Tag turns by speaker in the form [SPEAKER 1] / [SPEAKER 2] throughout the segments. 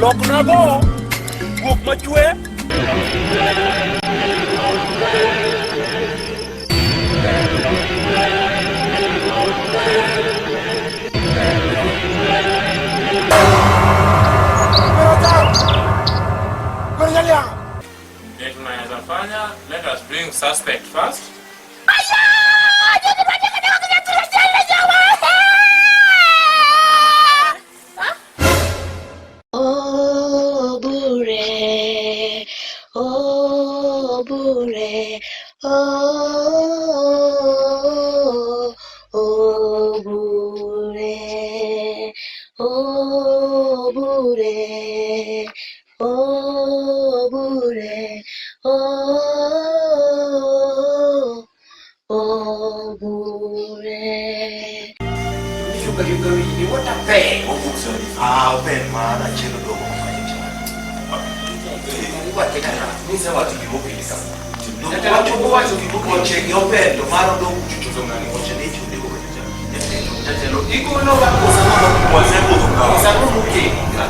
[SPEAKER 1] Loknago guok machwe.
[SPEAKER 2] Tunaweza fanya, let us bring suspect first.
[SPEAKER 3] Oh, bure. Oh, bure. Oh, oh, bure. Oh, bure. Oh, bure. Oh, oh, bure.
[SPEAKER 4] Ah, open mar achiel odwogo Wache gi open to mar odong kucho to ng'ani wache ni ichunde go kacha. Jatelo igolo ga wasebudho ka. Sano mokeli ka.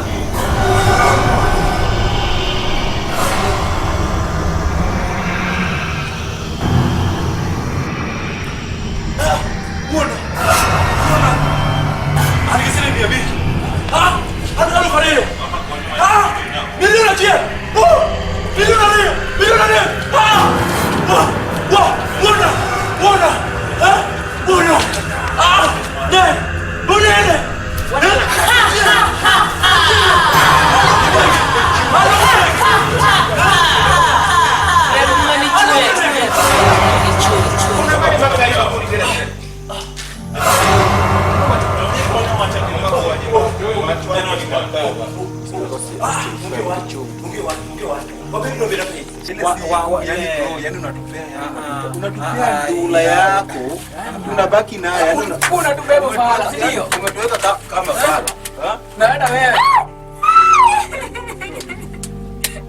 [SPEAKER 1] Wuon. Wuon. An gi siling mia abich. Ah! An gi alufu ariyo. Ah! Milion achiel. Oh! Milion ariyo. Milion adek. Ah! Ah! Wa! Wuona. Wuona. Ah! Wuona. Ah! Ne! Unene.
[SPEAKER 4] Unatupea ndula yako, unabaki naye,
[SPEAKER 5] Unatubeba fala, si ndio?
[SPEAKER 4] Umetuweka kama fala.
[SPEAKER 5] Naenda wewe.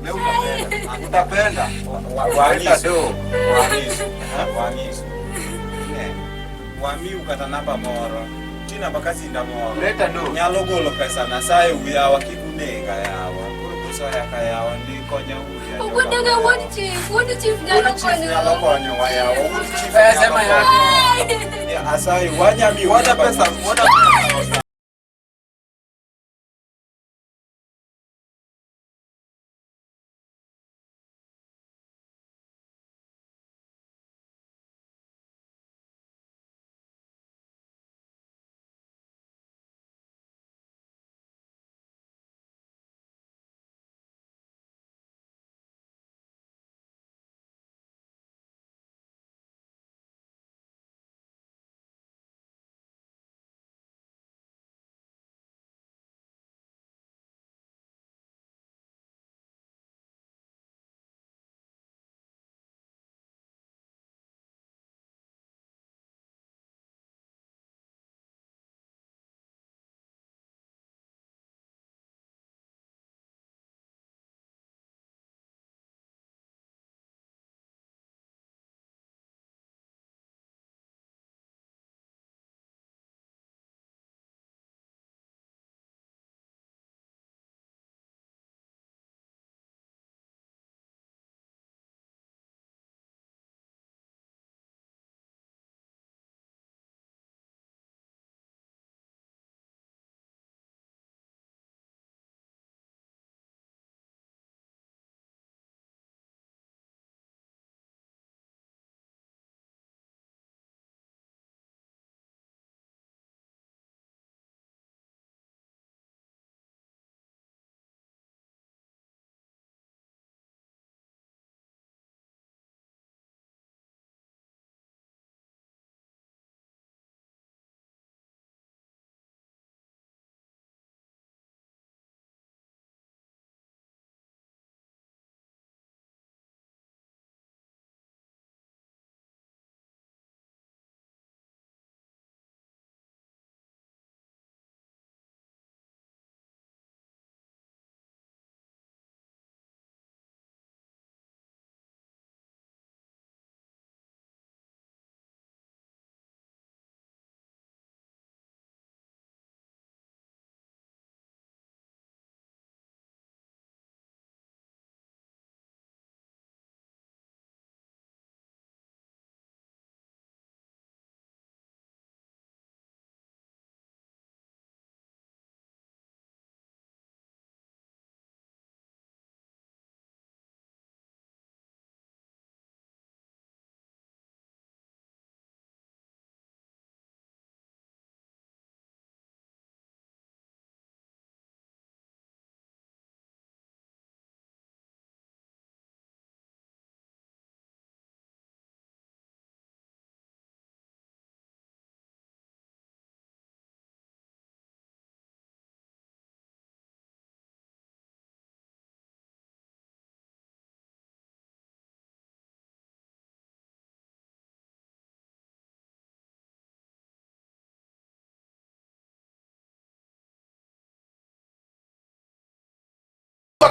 [SPEAKER 4] Leo utapenda. Utapenda. Do.
[SPEAKER 6] Wang'iso. Ne. Wamiu kata namba moro. Ti namba kasinda moro.
[SPEAKER 4] Leta do.
[SPEAKER 6] Nyalo golo pesa na saye uyawa kik unega yawa. Koro kusoya ka yawa ndi konya uya.
[SPEAKER 7] Wuod wuod chief, wuod chief nyalo konyo.
[SPEAKER 6] Nyalo konyo wa yawa. Wuod chief
[SPEAKER 5] Pesa
[SPEAKER 6] nyalo
[SPEAKER 5] ma
[SPEAKER 6] konyo.
[SPEAKER 5] yako.
[SPEAKER 6] Asayi wanyamiu.
[SPEAKER 4] Wada pesa, wada pesa.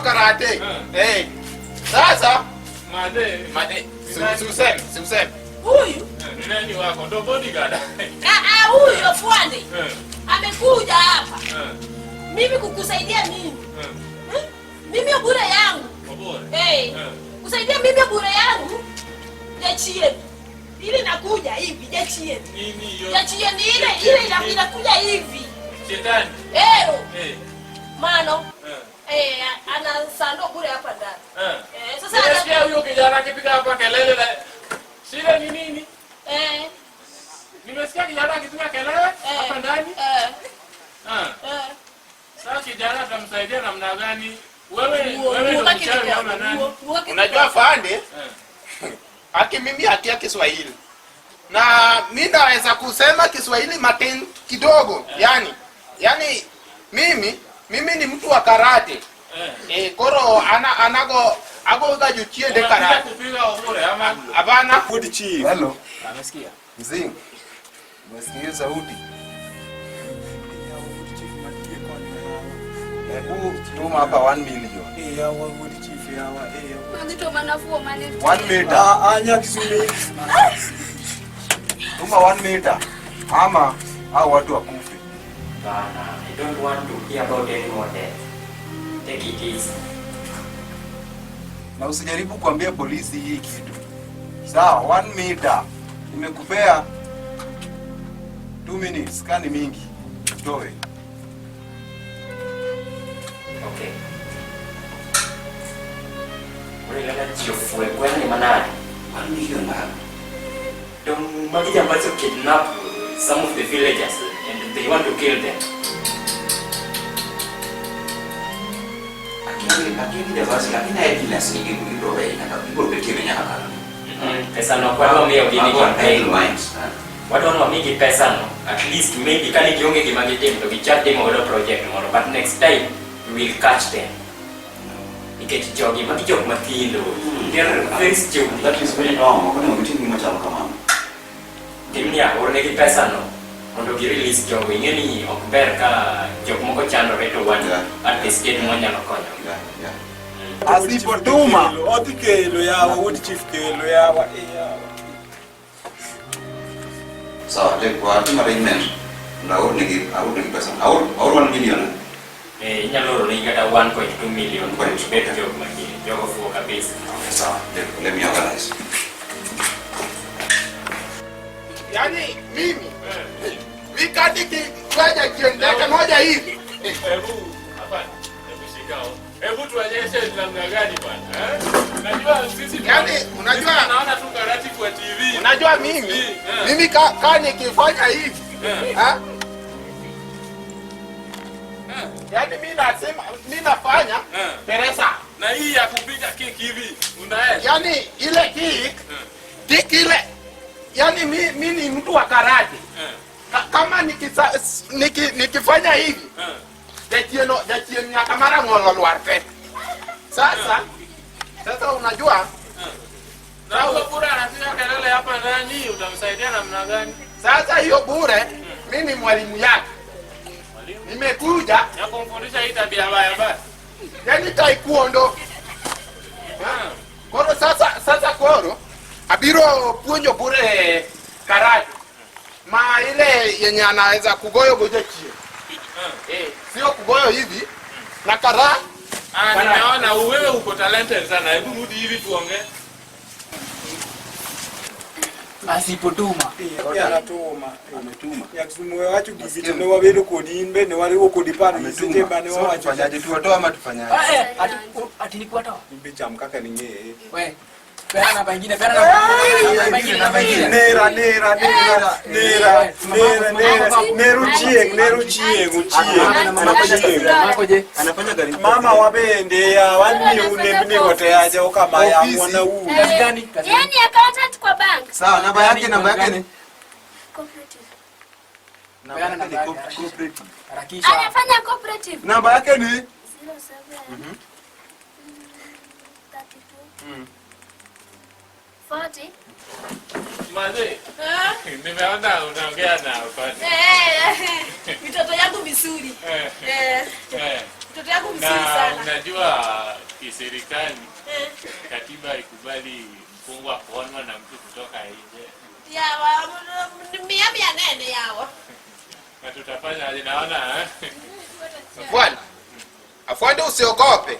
[SPEAKER 8] karate. Eh. Sasa
[SPEAKER 2] Made.
[SPEAKER 8] Si useme.
[SPEAKER 9] Huyu
[SPEAKER 2] Ni nani wako? Ndo bodyguard.
[SPEAKER 9] ah, ah, huyu afande amekuja hapa mimi kukusaidia mimi. Hmm? Mimi bure yangu.
[SPEAKER 2] Obore.
[SPEAKER 9] Eh. Kusaidia mimi bure yangu. Jachien. Ile inakuja hivi, jachien.
[SPEAKER 2] Nini hiyo?
[SPEAKER 9] Jachien ile inakuja hivi.
[SPEAKER 2] Shetani.
[SPEAKER 9] Eh.
[SPEAKER 2] Eh.
[SPEAKER 9] Mano. Eh, ana sando bure hapa ndani. Eh, sasa
[SPEAKER 2] Nimesikia huyo kijana akipiga hapa kelele na shida ni nini?
[SPEAKER 9] Eh.
[SPEAKER 2] Nimesikia kijana akipiga kelele hapa ndani.
[SPEAKER 9] Eh.
[SPEAKER 2] Ah.
[SPEAKER 9] Eh.
[SPEAKER 2] Sasa kijana atamsaidia namna gani? Wewe ndo mchawi ama nani?
[SPEAKER 8] Unajua fande? Aki mimi hatia Kiswahili. Na mi naweza kusema Kiswahili matin kidogo. Yani mimi ni mtu wa karate. Eh, koro ana anago ago ga juchiende
[SPEAKER 2] Unataka
[SPEAKER 8] karate.
[SPEAKER 2] kupiga Obure ama?
[SPEAKER 8] Hapana.
[SPEAKER 6] Good chief.
[SPEAKER 4] Hello.
[SPEAKER 5] Amesikia.
[SPEAKER 4] Mzee. Umesikia hiyo sauti? Hebu tuma hapa 1 million.
[SPEAKER 6] Eh, yawa good chief yawa. Eh, yawa.
[SPEAKER 7] Mangito manafuo mane.
[SPEAKER 4] 1 meter.
[SPEAKER 6] Ah, ah, nyakisume.
[SPEAKER 4] Tuma 1 meter. Ama hao watu wakufe.
[SPEAKER 10] Bana, I don't want to hear about any more death. Take it easy.
[SPEAKER 4] Na usijaribu kuambia polisi hii kitu. Sawa, 1 meter. Nimekupea 2 minutes, kani mingi. Toe.
[SPEAKER 10] Okay. Ore lala jofwe gweng' ni manade?
[SPEAKER 11] 1 million baba.
[SPEAKER 10] Dong magi jambazi kidnap some of the villagers and they want to kill them.
[SPEAKER 11] Lakini jambazi lakini ae dealers ni ibro be nyaka ibro betie be nyaka kalo.
[SPEAKER 10] Pesa no kwa miyo gini
[SPEAKER 11] Mago
[SPEAKER 10] campaign.
[SPEAKER 11] idle minds.
[SPEAKER 10] Wadwa ni wamigi pesa no. At least maybe kane gionge gima gitimo to gichak timo godo project moro, but next time we will catch them. Nikech jogi magi jok mathindo. They are very stupid.
[SPEAKER 11] That is very wrong. Ok onego gitim gima chalo kamano.
[SPEAKER 10] Timni ornegi pesa no mondo gi release jogo. Ing'e ni ok ber ka jok moko chandore to wan at the state mwanyalo konyo.
[SPEAKER 4] Asipotuma
[SPEAKER 6] Odhi kelo yawa, wuod chief kelo yawa. Eh, yawa.
[SPEAKER 11] Sawa, lek watim arrangement. Mondo aornegi pesa. Aor 1 million.
[SPEAKER 10] Eh, inyalo oro negi kata 1.2 million bed jok magi jogo fuo kabisa.
[SPEAKER 11] Sawa, let me organize.
[SPEAKER 8] Yaani mimi mikati kiwaja kiendeka moja hivi.
[SPEAKER 2] Hebu hapana. Hebu shikao. Hebu tuonyeshe namna gani bwana. Eh? Unajua sisi
[SPEAKER 8] Yaani, unajua-
[SPEAKER 2] sisi tunaona tu karate kwa TV.
[SPEAKER 8] Unajua mimi ka nikifanya hivi. Ha? Yaani mimi nasema mimi nafanya Teresa.
[SPEAKER 2] Na hii ya kupiga kick hivi unaweza?
[SPEAKER 8] Yaani ile kick ile, yaani mi ni mtu wa karate. Kama nikifanya hivi jachieno jachien nyaka mara ng'olo lwar te. Sasa unajua
[SPEAKER 2] Na huyo bure anapiga kelele hapa ndani, utamsaidia namna gani?
[SPEAKER 8] Sasa hiyo bure, mi ni mwalimu yake. Nimekuja
[SPEAKER 2] Ya kumfundisha hii tabia mbaya basi.
[SPEAKER 8] Yani taekwondo. Koro sasa koro abiro puonjo bure karate. Ma ile yenye anaweza kugoyo goja chie. Eh, sio kugoyo hivi na kara.
[SPEAKER 2] Ah, nimeona wewe uko talented sana. Hebu rudi hivi tuongee.
[SPEAKER 5] Asipotuma.
[SPEAKER 6] Anatuma. Ametuma. Yakisumu wacho gigi ne wabedo kodi in be ne wariwo kodi paro seche mane
[SPEAKER 4] So
[SPEAKER 6] wawacho.
[SPEAKER 4] tufanyaje? Tuwatoe ama tufanyaje?
[SPEAKER 5] Ah, eh, ati ni kuwatoa?
[SPEAKER 6] In be cham kaka ning'eye.
[SPEAKER 5] We, peana namba ingine, peana namba ingine, namba ingine.
[SPEAKER 6] Nera, nera, nera, nera, nera, nera, neru chieng', neru chieng', uchieng'.
[SPEAKER 4] Anafanya gari.
[SPEAKER 6] Mama wabende ya wan miyo nembni go te aja okamaya
[SPEAKER 4] Ofisi.
[SPEAKER 6] mwana u.
[SPEAKER 5] Kazi gani? Kazi
[SPEAKER 7] Yeye ni accountant kwa bank.
[SPEAKER 4] Sawa, namba yake ni
[SPEAKER 7] Cooperative.
[SPEAKER 4] Namba yake ni cooperative.
[SPEAKER 5] Harakisha.
[SPEAKER 7] Anafanya cooperative.
[SPEAKER 4] Namba yake ni
[SPEAKER 7] 07 32 40.
[SPEAKER 2] Mazee, nimeona unaongea na afande.
[SPEAKER 9] Eh, mitoto yangu mizuri.
[SPEAKER 2] Eh.
[SPEAKER 9] Eh.
[SPEAKER 2] Eh.
[SPEAKER 9] Mtoto yangu mzuri
[SPEAKER 2] Na
[SPEAKER 9] sana.
[SPEAKER 2] unajua kiserikali
[SPEAKER 9] Eh.
[SPEAKER 2] katiba ikubali mfungwa kuonwa na mtu kutoka nje.
[SPEAKER 9] Yawa, mia mia nene yawa.
[SPEAKER 2] Na tutafanya aje naona eh?
[SPEAKER 8] Afwani. Afwani usiogope.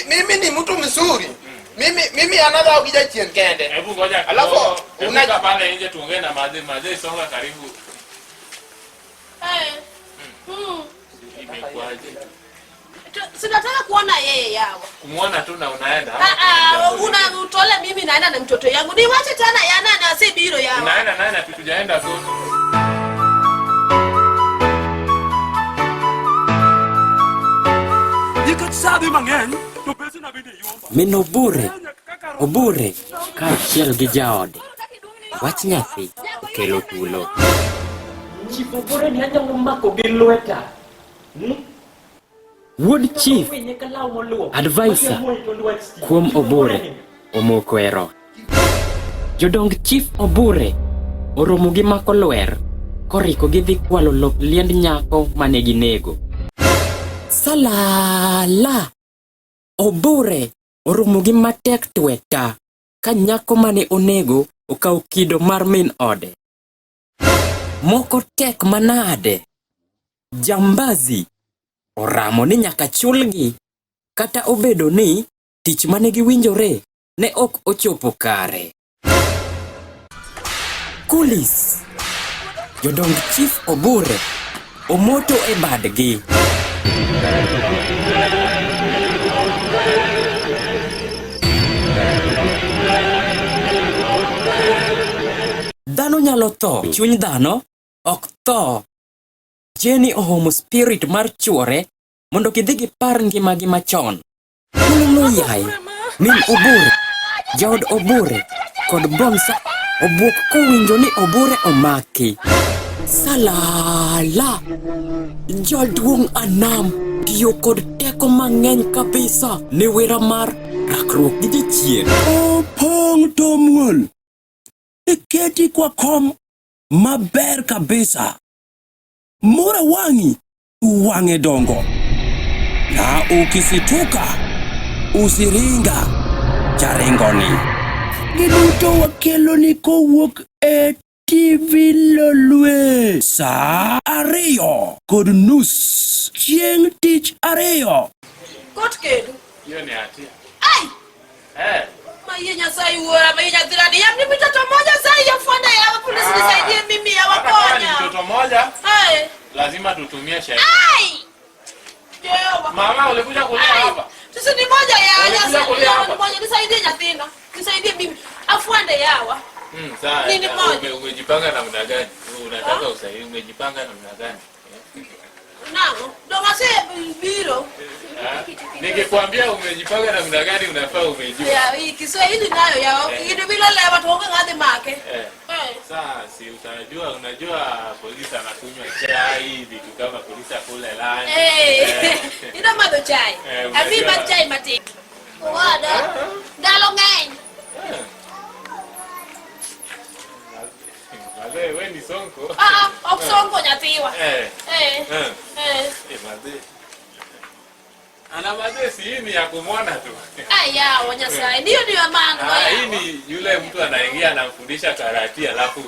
[SPEAKER 8] Mimi ni mtu mzuri. Mimi another ukija chien kende.
[SPEAKER 2] Hebu ngoja
[SPEAKER 8] Alafu
[SPEAKER 2] kidogo. Hebu
[SPEAKER 8] una
[SPEAKER 2] kaa pale nje tuongee na mazee. Mazee songa karibu.
[SPEAKER 9] Eh.
[SPEAKER 2] Imekuwaje?
[SPEAKER 9] Sinataka kuona yeye yawa.
[SPEAKER 2] Kumuona tu na unaenda.
[SPEAKER 9] Ah ah, una utole mimi naenda na mtoto yangu. Niwache tena yana na si biro yawa.
[SPEAKER 2] Unaenda naye na tujaenda sote.
[SPEAKER 10] Min Obure, Obure kaachiel gi jaode. Wach nyathi okelo tulo.
[SPEAKER 5] Chief Obure ni anyalo mako gi lweta.
[SPEAKER 10] Wuod chief, advisor kuom Obure omoko e rot. Jodong chief Obure oromo gi mako lwer koriko gidhi kwalo lop liend nyako mane ginego. Salala! Obure oromo gi matek tweta ka nyako mane onego okawo kido mar min ode. Moko tek manade. Jambazi oramo ni nyaka chulgi kata obedo ni tich mane giwinjore ne ok ochopo kare. Kulis, jodong chief Obure omoto e badgi. Dhano nyalo tho, chuny dhano ok tho. Jenny ohomo spirit mar chuore mondo gidhi gipar ngimagi machon. Kululu yai, min Obure, jaod Obure kod Bomsa obwok kowinjo ni Obure omaki. Salala! Jaduong' Anam tiyo kod teko mang'eny kabisa ne wera mar rakruok gi jachien.
[SPEAKER 1] Opong' to muol. Iketi kwa kom maber kabisa. Mura wang'i wang'e dongo. Na ukisituka usiringa jaringoni. Giduto wakeloni kowuok e TV Lolwe saa 2:30 chieng' tich ariyo.
[SPEAKER 9] Kot kendo.
[SPEAKER 2] Hiyo ni hatia.
[SPEAKER 9] Ai!
[SPEAKER 2] Eh.
[SPEAKER 9] Maiye Nyasaye wuora, maiye nyathina ya mimi mtoto mmoja sai ya fuanda ya polisi nisaidie mimi ya
[SPEAKER 2] Hata kama ni
[SPEAKER 9] wakonya.
[SPEAKER 2] mtoto mmoja
[SPEAKER 9] Ai!
[SPEAKER 2] lazima tutumie sheria.
[SPEAKER 9] Ai! Jehova.
[SPEAKER 2] Mama ulikuja kulia
[SPEAKER 9] Ai!
[SPEAKER 2] hapa.
[SPEAKER 9] Sisi ni moja ya
[SPEAKER 2] Ulikuja
[SPEAKER 9] Nyasaye.
[SPEAKER 2] kulia hapa.
[SPEAKER 9] Ni moja nisaidie nyathina. Nisaidie mimi. Afuande yawa.
[SPEAKER 2] Sawa.
[SPEAKER 9] Nini moja?
[SPEAKER 2] Umejipanga namna gani? Unataka usaidizi, umejipanga namna gani?
[SPEAKER 9] Nango, donga se biro.
[SPEAKER 2] Nikikwambia umejipanga namna gani unafaa umejua.
[SPEAKER 9] Ya, hii Kiswahili nayo ya. Kitu bila lewa tuonge ngadhi make.
[SPEAKER 2] Sasa si utajua, unajua polisi anakunywa chai, vitu kama polisi akule lunch.
[SPEAKER 9] Ina madho chai. Ami madho chai matin. Wada. Ndalo ng'eny.
[SPEAKER 2] Mazee, wewe ni sonko.
[SPEAKER 9] Ah, ok sonko nyathiwa.
[SPEAKER 2] Mazee. Ana mazee si hii ni ya kumwona tu.
[SPEAKER 9] Aya, Nyasaye. Ndio ndio maana.
[SPEAKER 2] Hii ni yule mtu anaingia anamfundisha karate alafu.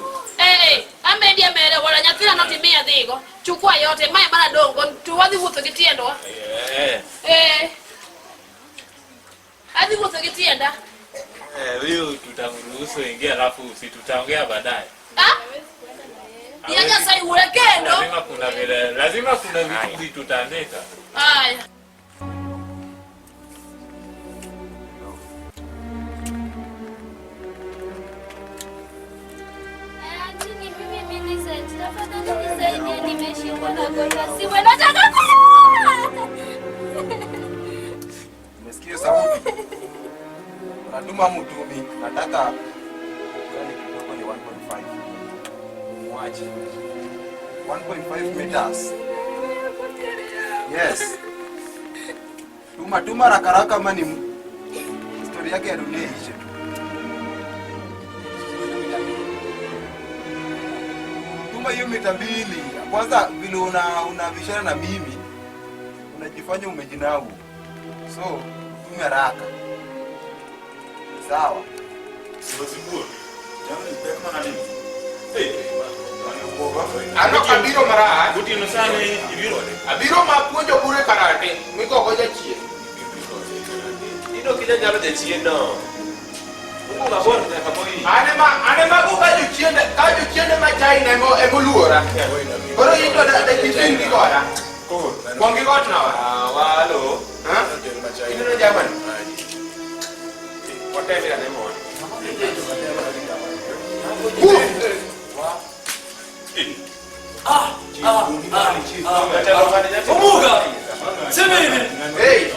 [SPEAKER 9] Amedia mere wala nyathina notimia dhigo. Chukua yote mae mana dongo tu wadhi wuotho gi tiendwa. Adhi wuotho gi tienda.
[SPEAKER 2] Huyu tutamruhusu ingia alafu si tutaongea baadaye.
[SPEAKER 9] Ah? Ya Nyasaye ule kendo.
[SPEAKER 2] Lazima kuna vitu tutaandika.
[SPEAKER 9] Aya.
[SPEAKER 4] Umesikia sauti? Unatuma mtumi, nataka gani kidogo ni 1.5. Mwache. 1.5 meters. Yes. Tuma haraka haraka ama ni story yake ya dunia ishe tu. Tuma hiyo mita 2. Kwanza vile unabishana na mimi, Unajifanya umejinau. So, tume haraka. Sawa.
[SPEAKER 8] Ano abiro marach. Abiro ma puonjo bure karate migogo jachien.
[SPEAKER 1] Ino kija nyalo jachien no.
[SPEAKER 8] Ane mago ka jochiende ma China emoluora. Koro in to de gi koda. Kuong gi got nawa.
[SPEAKER 1] Walo.
[SPEAKER 8] Ineno Germany.
[SPEAKER 1] Watembe ane mon. Omuga. Semene.
[SPEAKER 8] Hey.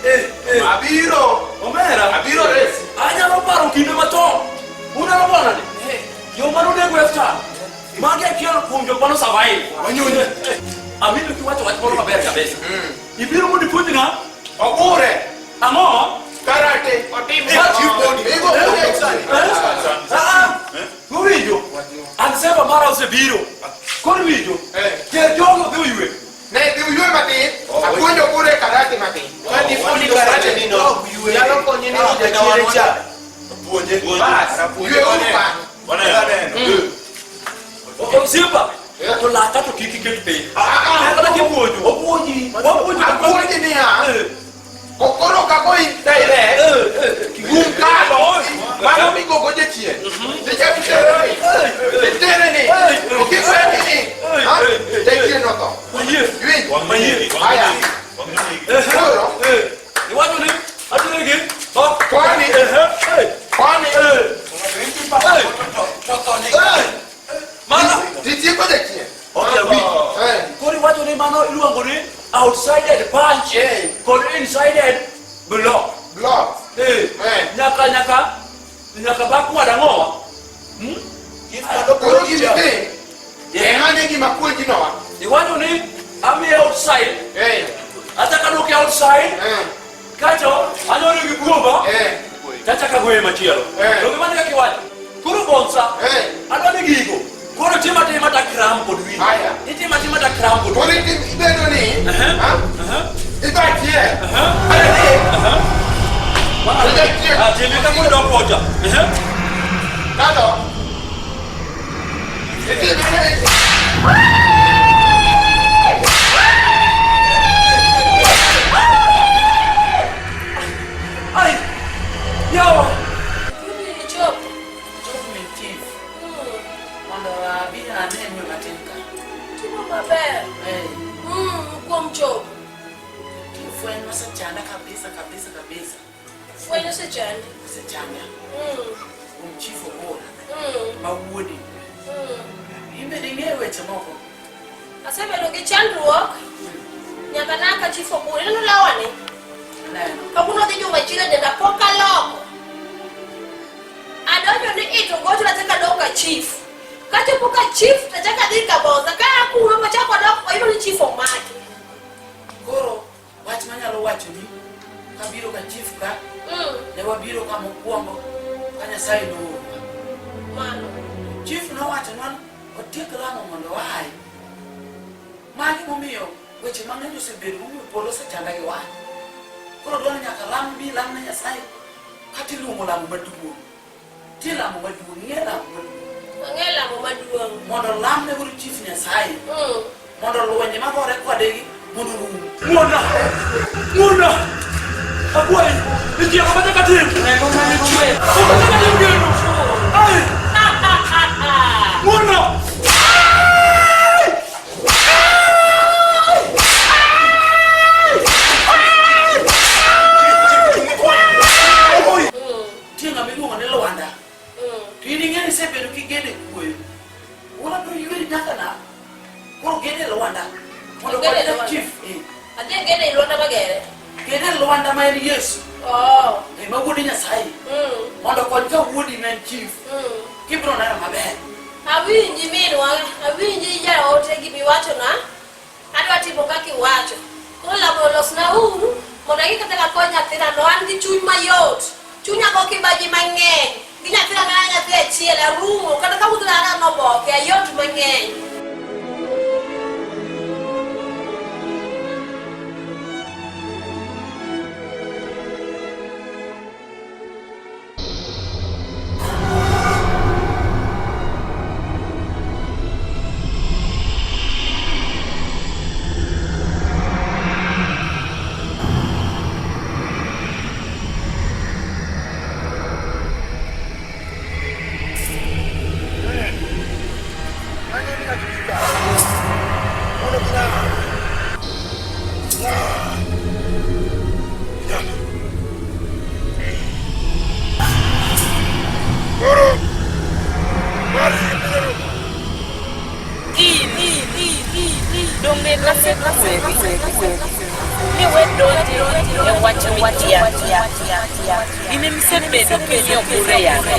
[SPEAKER 1] Hey.
[SPEAKER 8] Abiro.
[SPEAKER 1] Omera.
[SPEAKER 8] Abiro res.
[SPEAKER 1] Anyalo paro kinde machon. Unalo bwana ni. Yo mano nego Western. Magi achiel kuom jok mano survive.
[SPEAKER 4] Wanyonyi.
[SPEAKER 1] Amino kiwacho wach moro maber kabisa. Ibiro mondo ipuonj ng'a?
[SPEAKER 8] Ogure.
[SPEAKER 1] Ang'o?
[SPEAKER 8] Karate. Otim. Igo bure.
[SPEAKER 1] Uwinjo? An seva mara osebiro. Koro iwinjo? Ter jogo dhi oywe.
[SPEAKER 8] Ne dhi uywe matin. Apuonjo bure karate matin.
[SPEAKER 1] Kadifundi karate ni no.
[SPEAKER 8] Nyalo konyi ni jachiende cha.
[SPEAKER 4] Puonje.
[SPEAKER 8] Bas. Ywe uru kanyo.
[SPEAKER 1] Simba. To laka to kik iket piny. Kata kipuonjo.
[SPEAKER 8] Opuonji.
[SPEAKER 1] Wapuonjo.
[SPEAKER 8] Apuonji niya. Koro kako in direct. Gum kalo. Mano migogo jachien. Tichako itere ni. Itere ni. Okikweni ni. Jachien otho.
[SPEAKER 1] Mayie.
[SPEAKER 8] Iwinjo?
[SPEAKER 1] Mayie.
[SPEAKER 8] Aya. Koro.
[SPEAKER 1] Iwacho ni atinegi.
[SPEAKER 8] Kwani. Kwani.
[SPEAKER 1] Mana.
[SPEAKER 8] Titieko jachien.
[SPEAKER 1] Ok awinj. Koro iwacho ni mano iluongo ni outsided punch kod insided block.
[SPEAKER 8] Block.
[SPEAKER 1] Nyaka nyaka nyaka backward ang'owa.
[SPEAKER 8] Koro gima itim. Emane gima puonji nowa.
[SPEAKER 1] Iwacho ni ami outside. Achako aduoke outside. Kato anyone gi buomba. Tachako agoye machielo. Donge mano e kaka iwacho? Koro bonsa. Adwa ni gigo. Koro tim atima ta kram kod wiyi. Itim atima ta kram kod
[SPEAKER 8] Koro
[SPEAKER 1] wiyi.
[SPEAKER 8] ibedo ni. Igo achiel. Adek. Igo achiel.
[SPEAKER 1] Timbe kaka odok kocha.
[SPEAKER 8] Kato. Itim.
[SPEAKER 1] Ai! Yawa!
[SPEAKER 9] Kuni chopo.
[SPEAKER 5] Chopo min chief. Mondo abi anene matin ka.
[SPEAKER 9] Timo maber. Kuom chopo.
[SPEAKER 5] Fweny osechanda kabisa kabisa kabisa.
[SPEAKER 9] Fweny osechandi.
[SPEAKER 5] Osechanda. Kuom chief Ogola. Ma wuodi. In bende ing'eyo weche moko.
[SPEAKER 9] Asebedo gi chandruok nyaka naka chief Ogola. Ineno lawani?
[SPEAKER 5] Aneno.
[SPEAKER 9] Kawuono dhi juma chiro denda pok aloko. Adonjo ni ito gocho nachako adok ka chief. Kachopo ka chief tachako adhi ka bonza. Ka akuno machako adok ayudo ni chief omaki.
[SPEAKER 5] Koro wach manyalo wacho ni kabiro ka chief ka ne wabiro ka mokwongo ka Nyasaye noorowa.
[SPEAKER 9] Mano.
[SPEAKER 5] Chief nowachonwa ni otiek lamo mondo waayi. Magi momiyo weche mang'eny osebedo momiyo polo osechanda gi wach. Koro dwaro ni nyaka lam bi lam ne Nyasaye kata iluongo lamo maduong'. Nitie lamo maduong', ing'e lamo maduong'.
[SPEAKER 9] Ang'e lamo maduong'.
[SPEAKER 5] Mondo lam ne godo chief Nyasaye. Mondo lwenje magore kodegi mondo orum.
[SPEAKER 1] Wuona! Wuona! Akwayi! Ichieko ma nyaka tim! Ok nyaka tim geno! Ai! Wuona!
[SPEAKER 5] Nitie ng'ama iluongo ni Lwanda. To in ing'e ni isebedo kigeno e kuoyo. Wuora biro yweri nyaka nam. Koro geno e Lwanda. Mondo
[SPEAKER 9] Geno e
[SPEAKER 5] kod
[SPEAKER 9] Lwanda.
[SPEAKER 5] chief.
[SPEAKER 9] Adhi ageno e Lwanda Magere.
[SPEAKER 5] Geno e Lwanda ma en Yesu.
[SPEAKER 9] Oh.
[SPEAKER 5] Ma wuod Nyasaye. Mondo okony ka wuodi ma en chief. Kibiro neno maber.
[SPEAKER 9] Awinji minwa, awinji jaote gimiwachona. Adwa timo kaka iwacho. Koro lamo losna uru mondo ang'i kata kakony nyathina no an gi chuny mayot. Chunya go kibaji mang'eny. Gi nyathina mana nyathi achiel arumo kata ka wuodhna aneno oboke ayot mang'eny.
[SPEAKER 12] Min nasekweri ni we donji e wach mikia. In emisebedo king'iyo bure yande.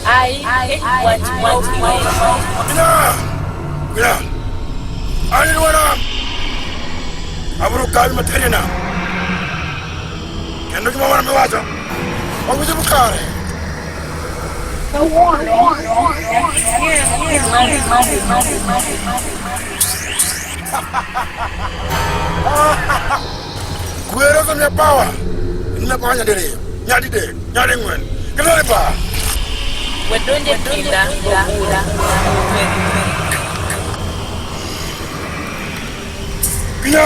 [SPEAKER 12] Ai e wach ma ok iweyo.
[SPEAKER 13] Gina! Ani wana! Abro kawi materina. Kendo gima wana miwacho. Ok bi chopo kare.
[SPEAKER 12] Kawuono
[SPEAKER 13] Kwero osemiya power. Imiya power nyadiriyo, nyadidek, nyading'wen, kendo nyadipar.
[SPEAKER 12] We donje kinda gobura.
[SPEAKER 13] Gina!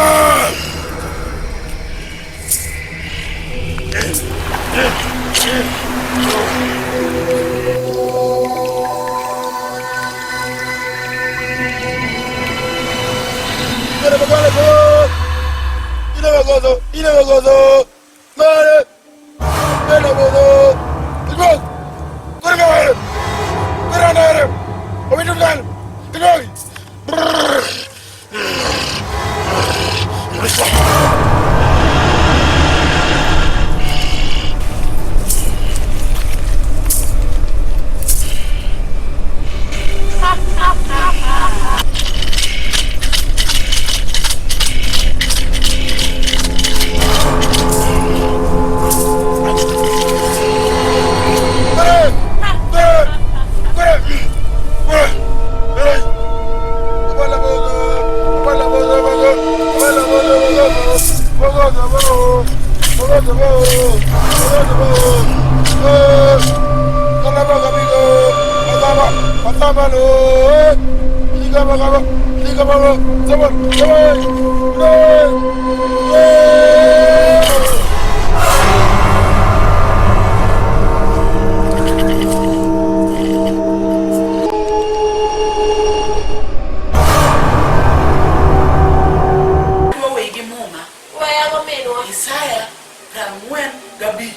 [SPEAKER 5] Adwa weyi gi muma.
[SPEAKER 9] Weyago minwa.
[SPEAKER 5] Isaya 45.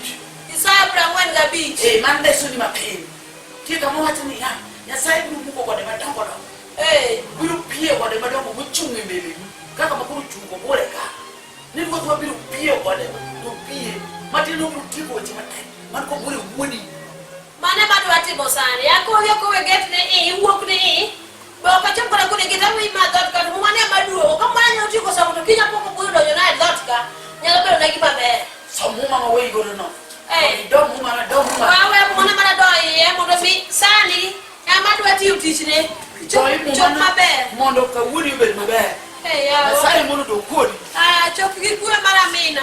[SPEAKER 9] Isaya 45.
[SPEAKER 5] Eh, man lesoni mapiny. Nitie kama wacho niya, Nyasaye biro muko gode madongo dongo.
[SPEAKER 9] Eh.
[SPEAKER 5] Biro pie gode madongo mochung' e mbeleni kaka ma koro ochungo bure ka. Ni ruodhwa biro pie gode to pie matin obiro tieko weche matek man kobure wuoni.
[SPEAKER 9] Mane madwa timo sani. Akowi akowe get ni i, iwuok ni i. Be ok achop kata kode get awi ma dhoot ka to muma ne ema duogo. Ka mwana nyalo tieko somo to kiny apo kobiro donjo na e dhoot ka, nyalo bedo na gima ber.
[SPEAKER 5] Som muma ma weyi godo no.
[SPEAKER 9] Eh.
[SPEAKER 5] Do muma no, do muma.
[SPEAKER 9] Wawe muma mana do iye mondo mi sani ema adwa tiyo tichne. Chop,
[SPEAKER 5] Doi muma
[SPEAKER 9] chop
[SPEAKER 5] no
[SPEAKER 9] maber.
[SPEAKER 5] Mondo kawuoni obed maber.
[SPEAKER 9] Eh, yawa.
[SPEAKER 5] Nyasaye mondo odog kodi.
[SPEAKER 9] Ah, chop gi kwe mar amina.